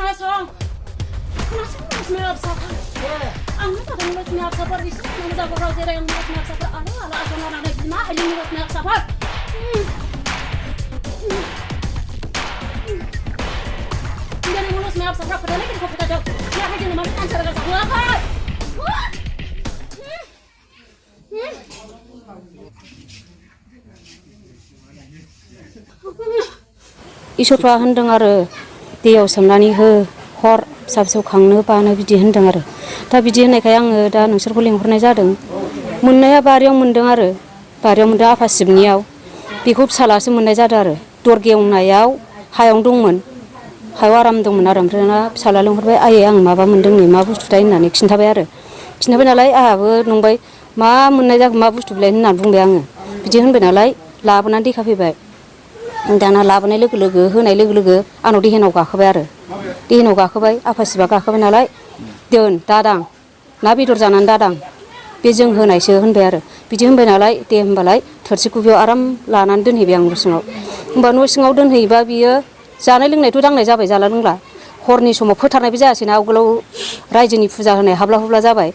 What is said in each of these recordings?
खोनासं खोनासं फिसाफोर आंनो जादों बिमा फिसाफोर बिसोर नों जागोराव जेरै बिमा फिसाफोर आलो आलो आजनानै बिमा आइलिनि बिमा फिसाफोर Jangan mulus meap sabrak padahal kan kau kita jauh. Ya hai jangan makan cara kasar apa? इसोरफ्रा होनदों आरो दैयाव सोमनानै हो हर फिसा फिसौ खांनो बानो बिदि होनदों आरो दा बिदि होननायखाय आङो दा नोंसोरखौ लेंहरनाय जादों मोननाया बारियाव मोनदों आरो बारियाव मोनदों आफा शिबनियाव बेखौ फिसालासो मोननाय जादों आरो दर गेवनायाव हायावनो दंमोन हायाव आराम दंमोन आरो ओमफ्राय दाना फिसाला लेंहरबाय आयै आं माबा मोनदों नै मा बुस्थुथाय होननानै खिन्थाबाय आरो खिन्थाबाय नालाय आंहाबो नंबाय मा मोननाय जाखो मा बुस्थु बिलाय होननानै बुंबाय आङो बिदि होनबाय नालाय लाबोनानै देखायफैबाय दाना लाबोनाय लोगो लोगो होनाय लोगो लोगो आंनाव देहेनाव गाखोबाय आरो देहेनाव गाखोबाय आफा शिबा गाखोबाय नालाय दोन दादां ना बेदर जानानै दादां बे जों होनायसो होनबाय आरो बिदि होनबाय नालाय दे होमबालाय थोरसि गुबियाव आराम लानानै दोनहैबाय आं न' सिङाव होमबा न' सिङाव दोनहैबा बियो जानाय लोंनायथ' दांनाय जाबाय जाला लोंला हरनि समाव फोथारनायबो जायासैना आवगोलाव रायजोनि फुजा होनाय हाब्ला हुब्ला जाबाय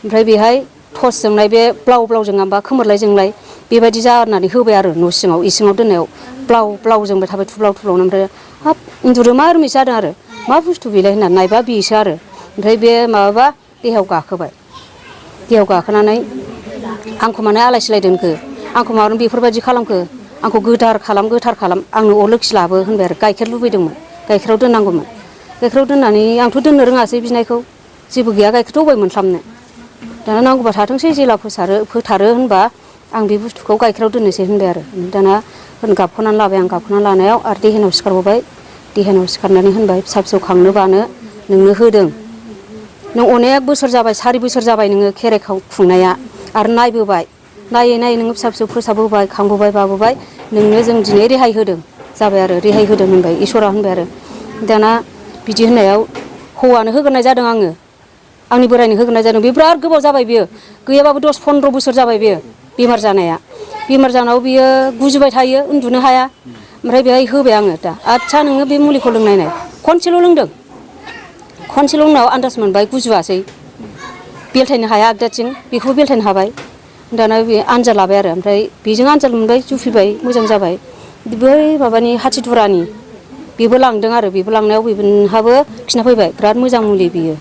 ओमफ्राय बेहाय टर्च जोंनाय बे ब्लाव ब्लाव जोङाबा खोमोरलाय जोंलाय बेबायदि जानानै होबाय आरो न' सिङाव इसिङाव दोननायाव ब्लाव ब्लाव जोंबाय थाबाय थुब्लाव थुब्लावनो ओमफ्राय हाब उन्दुरो मा रमिस जादों आरो मा बुस्थु बेलाय होननानै नायबा बेसो आरो ओमफ्राय बे माबाबा देहायाव गाखोबाय देहायाव गाखोनानै आंखौ मानो आलाय सिलाय दोनखो आंखौ मानो बेफोरबायदि खालामखो आंखौ गोथार खालाम आंनो अलोखि लाबो होनबाय आरो गाइखेर लुबैदोंमोन गाइखेराव दोननांगौमोन गाइखेराव दोननानै आंथ' दोननो रोङासै बिनायखौ जेबो गैया गाइखेरथ' अबाय मोनस्लाबनो दाना नांगौबा थाथोंसै जेला फोथारो होनबा आं बे बुस्थुखौ गाइखेराव दोननोसै होनबाय आरो दाना गाबख'नानै लाबाय आं गाबख'नानै लानायाव आरो देहेनाव सिखारबावबाय देहेनाव सिखारनानै होनबाय फिसा फिसौ खांनो बानो नोंनो होदों नों अनेक बोसोर जाबाय 4 बोसोर जाबाय नोङो खेराइ खुंनाया आरो नायबोबाय नायै नायै नोङो फिसा फिसौ फोसाबबोबाय खांबोबाय बाबोबाय नोंनो जों दिनै रेहाय होदों जाबाय आरो रेहाय होदों होनबाय इसोरा होनबाय आरो दाना बिदि होननायाव हौवानो होग्रोनाय जादों आङो आंनि बोरायनो होग्रोनाय जादों बे बिराद गोबाव जाबाय बियो गैयाबाबो 10-15 बोसोर जाबाय बियो बेमार जानाया बेमार जानायाव बियो गुजुबाय थायो उन्दुनो हाया ओमफ्राय बेहाय होबाय आङो दा आदसा नोङो बे मुलिखौ लोंनायनाय खनसेल' लोंदों खनसेल' उनाव आन्दाज मोनबाय गुजुवासै बेलथायनो हाया आगदाथिं बेखौबो बेलथायनो हाबाय दाना बे आनजाद लाबाय आरो ओमफ्राय बेजों आनजाद मोनबाय जुफिबाय मोजां जाबाय बै माबानि हाथिदुरानि बेबो लांदों आरो बेबो लांनायाव बेहाबो खिन्था फैबाय बिराद मोजां मुलि बियो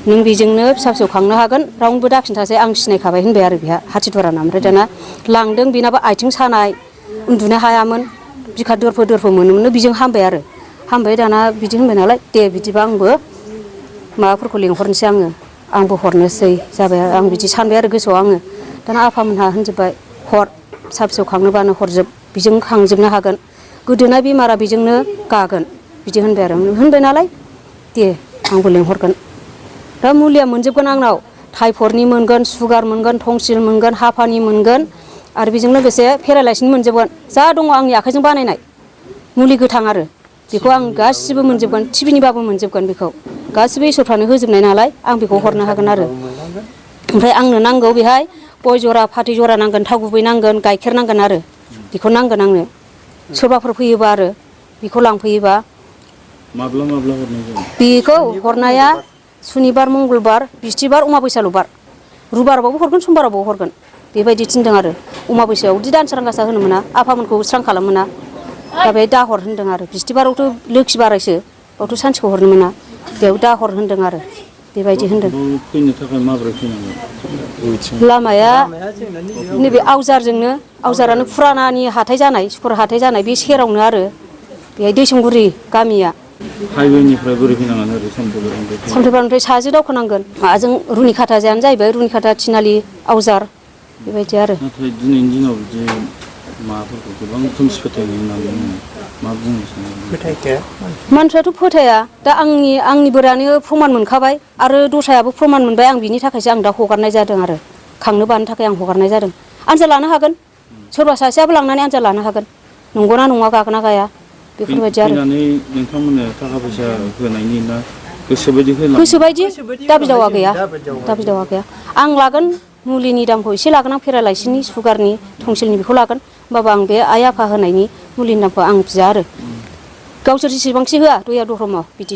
नों बेजोंनो फिसा फिसौ खांनो हागोन रावनोबो दाखिन्थासै आं सिनायखाबाय होनबाय आरो बेहा हाथिदुराना ओमफ्राय दाना लांदों बेनाबो आथिं सानाय उन्दुनो हायामोन बिखा दोरफो मोनोमोन बेजों हामबाय आरो हामबाय दाना बिदि होनबाय नालाय दे बिदिबा आंबो माबाफोरखौ लेंहरनोसै आंबो हरनोसै जाबाय आं बिदि सानबाय आरो गोसोआव आङो दाना आफामोनहा होनजोब्बाय हर फिसा फिसौ खांनोबानो हरजोब बेजों खांजोबनो हागोन गोदोना बेमारा बेजोंनो गागोन बिदि होनबाय आरो होनबाय नालाय दे आंबो लेंहरगोन दा मुलिया मोनजोबगोन आंनाव टाइफयडनि मोनगोन सुगार मोनगोन टंसिल मोनगोन हापानि मोनगोन आरो बेजों लोगोसे पेरालाइसनि मोनजोबगोन जा दङ आंनि आखाइजों बानायनाय मुलि गोथां आरो बेखौ आं गासिबो मोनजोबगोन टिभिनिबाबो मोनजोबगोन बेखौ गासिबो इसोरफ्रानो होजोबनाय नालाय आं बेखौ हरनो हागोन आरो ओमफ्राय आंनो नांगौ बेहाय गय जरा फाथै जरा नांगोन थाव गुबै नांगोन गाइखेर नांगोन आरो बेखौ नांगोन आंनो सोरबाफोर फैयोबा आरो बेखौ लांफैयोबा माब्ला हरनाय जायो बेखौ हरनाया सुनिबार मंगलबार बिस्थिबार अमाबैसाल'बार रुबारावबो हरगोन समबारावबो हरगोन बेबायदि थिनदों आरो अमाबैसायाव बिदि दानसारां गासा होनो मोना आफामोनखौ स्रां खालाम मोना दा बेहाय दाहर होनदों आरो बिस्थिबारावथ' लोखि बारायसो बावथ' सानसेखौ हरनो मोना बेयाव दाहर होनदों आरो बेबायदि होनदों फैनो थाखाय माबोरै फैनांगौ लामाया नैबे आवजारानो फुरानानि हाथाय जानाय सुकर हाथाय जानाय बे सेरावनो आरो बेहाय दैसंगुरि गामिया हाइवेनिफ्राय बोरै फैनांगोन ओरै सामथाइबारिनिफ्राय साहाजों दावखोनांगोन माजों रुनिखाथाजोंआनो जाहैबाय रुनिखाथा थिनालि आवजार बेबायदि आरो नाथाय दिनैनि दिनाव बिदि माबाफोरखौ गोबां खोमसि फोथायनाय होननानै मा बुंनो सानो फोथायखाया मानसिफ्राथ' फोथाया दा आंनि बोरायानो प्रमान मोनखाबाय आरो दस्रायाबो प्रमान मोनबाय आं बिनि थाखायसो आं दा हगारनाय जादों आरो खांनो बानो थाखाय आं हगारनाय जादों आनजाद लानो हागोन सोरबा सासेयाबो लांनानै आनजाद लानो हागोन नंगौना नङा गागोना गाया बेफोरबायदि आरो फैनानै नोंथांमोननो थाखा फैसा होनायनि ना गोसोबायदि होलां गोसोबायदि दाबि दावा गैया आं लागोन मुलिनि दामखौ एसे लागोन आं पेरालाइसिसनि सुगारनि टंसिलनि बेखौ लागोन होमबाबो आं बे आइ आफा होनायनि मुलिनि दामखौ आं बिया आरो गावसोर जेसेबांखि होआ दया दरमाव बिदि